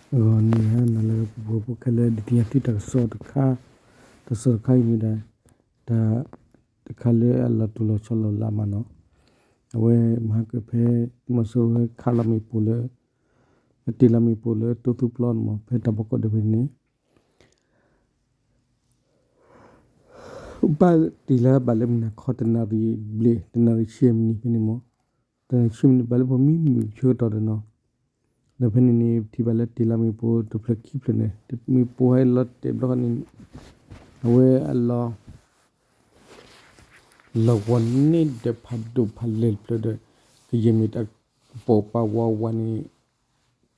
ဂီၤနံၤဟါနၤလၢအဂ့ၤ ပှၤဖိခဲလၢာ် ဒုးသ့ၣ်ညါသုတၢ်ကစီၣ်တခါ, တၢ်ကစီၣ်တခါအံၤမ့ၢ်ဒၣ် တၢ်တခါလၢအလီၤတိၢ်လီၤဆီလီၤလးမးနီၤ, အဝဲမဟါကဖဲ သုးမီၤစိရိၤဟဲခးလီၤမ့ၣ်ပိၢ်လၢ ဟဲတ့ၢ်လီၤမ့ၣ်ပိၢ်လၢတိသူပျီန့ၣ်မး ဖဲတၢ်ဘီကီၢ်ဒၢးဖဲန့ၣ်န့ၣ် ဘၣ်တ့ၢ်လၢဘၣ်လၢမုၢ်နၤခီ တနၣ်ရံၣ်ဘျဲၣ် တနၣ်ရံၣ်ဆံမံးနံးဖဲန့ၣ်မး, တနၣ်ရံၣ်ဆံမံးနံး ဘၣ်လၢပှၤမံမုာ်ဆၢကတီၢ်ဒီးနီၤ, ဒီးဖဲန့ၣ်န့ၣ် ပထံၣ်ဘၣ်လၢတ့ၢ်လီၤမ့ၣ်ပိၢ်တဖျၢၣ်ခံဖျၢၣ်န့ၣ် မ့ၣ်ပိၢ်ဟဲလီၤတဲာ်ဘျီဃီန့ၣ် အဝဲအလီၤ လီၤဝီၤန့ၢ်ဒီးဖးဒိၣ်ဖးလဲၢ်တဖျၢၣ်ဒီး ကယဲၢ်မ့ၢ်တၢ်ကပိာ်ပာ်ဝးဝးန့ၣ်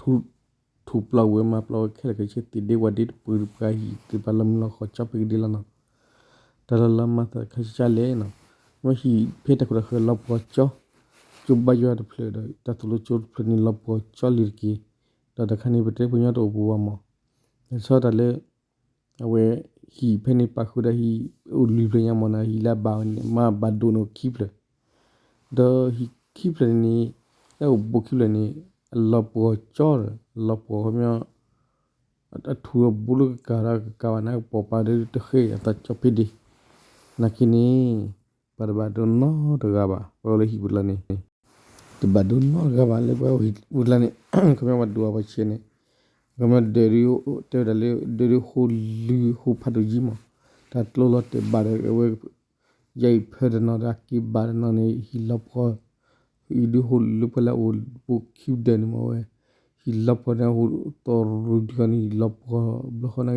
ထူၣ်ပျီဝဲမၤပျီဝဲခဲလၢာ်ခဲဆ့ သ့ၣ်ဒ့ဝၣ်ဒ့တပှဲၤပှဲၤ ဟံၣ်သ့ၣ်တဖၣ်လီၤမုၢ်လီၤဃီၤကၠီဖဲကဒ့လီၤနီၤ, တၢ်လီၤလးမၤသးခါဆံးဆါလဲၣ်နီၤ, မ့ၢ်ဟံၣ်ဖဲတၢ်ခိၣ်တၢ်ဃၢၤလီၤပှီၤကၠီ, ကၠိဘါယွၤတဖျၢၣ်ဒီး တၢ်သိၣ်လိကၠိတဖျၢၣ်န့ၣ် လီၤပှီၤကၠီလံၤတက့ၢ်, ဒီးတၢ်ခါန့ၣ် ပတဲပှၤကညီတအိၣ်ပူၤဘၣ်မး, လီၤဆီဒၣ်တၢ်လၢ အဝဲ ဟံၣ်ဖဲန့ၣ်ပာ်ဃုာ်ဒီးဟံၣ်အိၣ်လွံၢ်ဖျၢၣ်ညါမးနီၤ, ဟံၣ်လၢအဘၣ်ဝဲန့ၣ် မ့ၢ်ဘၣ်ဒိၣ်န့ၣ်အိၣ်ခံဖျၢၣ်, ဒီးဟံၣ်ခံဖျၢၣ်န့ၣ် လၢအအိၣ်ဘူးခံဖျၢၣ်န့ၣ် အလီၤပှီၤကၠီဒီး အလီၤပှီၤခီပညီ အထူၣ်အဘူးလၢကကၤဒီးကကၤဘၣ်န့ၣ် ကပိာ်ပာ်ဒီးတဃဲအသးကၠီဖဲဒ့, နာ်က့န့ၣ် ပှၤတဘၣ်ဒိနီတဂၤဘၣ် ပှၤအိၣ်လၢဟံၣ်ပူၤတလါန့ၣ် တဘၣ်ဒိနီတဂၤဘၣ် လၢပှၤအိၣ်ဟံၣ်ပူၤတလါန့ၣ် ခီပညီပှၤဒိၣ်အီၤပှၤဆဲးန့ၣ်, ခီပညီဒၢးဒုး တဲဝဲဒၣ်လၢ ဒၢးဒုးဟိၣ်လုၢ်ဟိၣ်ဖးဒိၣ်ယံၤမး, တၢ်ကျိလီၤတဲာ်ဘၣ်ဒီး အဝဲ ယဲအံၤဖၢတနီၤဒီးအက့ၤဘၣ်တနီၤန့ၣ် ဟံၣ်လီၤပှီၤ, ဟံၣ်ဒုးဟိၣ်လုၢ်လၢပှၤလၢအအိၣ်ဘူးခံဒၢးန့ၣ်မးဝဲ, ဟံၣ်လီၤပှီၤန့ၣ် ဟိၣ်သီရူၤဒုးဃီန့ၣ် ဟံၣ်လီၤပှီၤဘျီဃီနာ်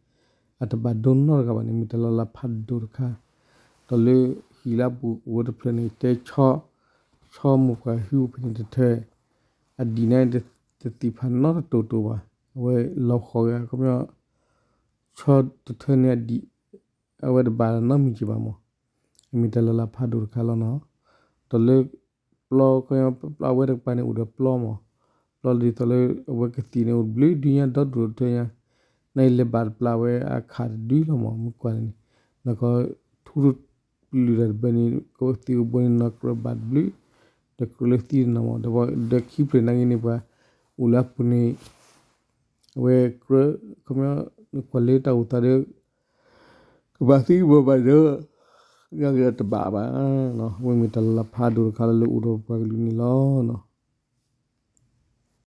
က့ဒီးလၢ အတဘၣ်ဒိနီတဂၤဘၣ်န့ၣ် မ့ၢ်တၢ်လီၤလးဖးဒိၣ်တခါ, ဒီးလၢဟံၣ်လၢအဘူးကဝဲတဖျၢၣ်န့ၣ် တဲ ဆီမိၢ်ပှၢ်ဟံၣ်အိၣ်ဖဲန့ၣ်တထၢၣ်, အဒံၣ်န့ၣ် တသံၣ်ဖးနီတတိၤတိၤဘၣ်, အဝဲလီၤဃီၤဂၤ ခီပညီ ဆီတထၢၣ်န့ၣ်အဒံၣ် အဝဲတဘၣ်နီတမံၤက့ၤဘၣ်မး, အမ့ၢ်တၢ်လီၤလးဖးဒိၣ်တခါလီၤနီၤ, ဒီးလၢပျီ ခီပညီ ပျီအဝဲတကပၤန့ၣ်အိၣ်ဒီးပျီမး, ပျီဒ်သိးလၢအဝဲကသံၣ်န့ၣ်အိၣ်ဘျုးဒုညါဒီဒိၣ်တထၢၣ်ညါ, နာ်က့လဲၤဘၣ်တပျၢ်ဝဲအခးတဒုလီၤမးမုၢ်ကွၢ်န့ၣ်, နကီထူတပျုၢ်တၢ်တဘၢန့ၣ် ကသံၣ်အိၣ်ဘှီန့ၣ် နီၢ်ကြၢးဘၣ်တဘျုး, ဒီးကြၢးလၢသံတနီၤမး, ဒီးခံဖျၢၣ်နာ်က့န့ၣ် ပှၤအိၣ်လၢအပူၤန့ၣ် အဝဲကြၢး ခီပညီ နကွၢ်လၢတၢ်အိၣ်သးဒီး ကဘၣ်သံကဘၣ်ဘၣ်ဒီး ကတဘၣ်ဘၣ်, အဝဲမ့ၢ်တၢ်လီၤလးဖးဒိၣ်တခါလၢအိၣ်ဒီးပှၤကလုာ်န့ၣ်လီၤ.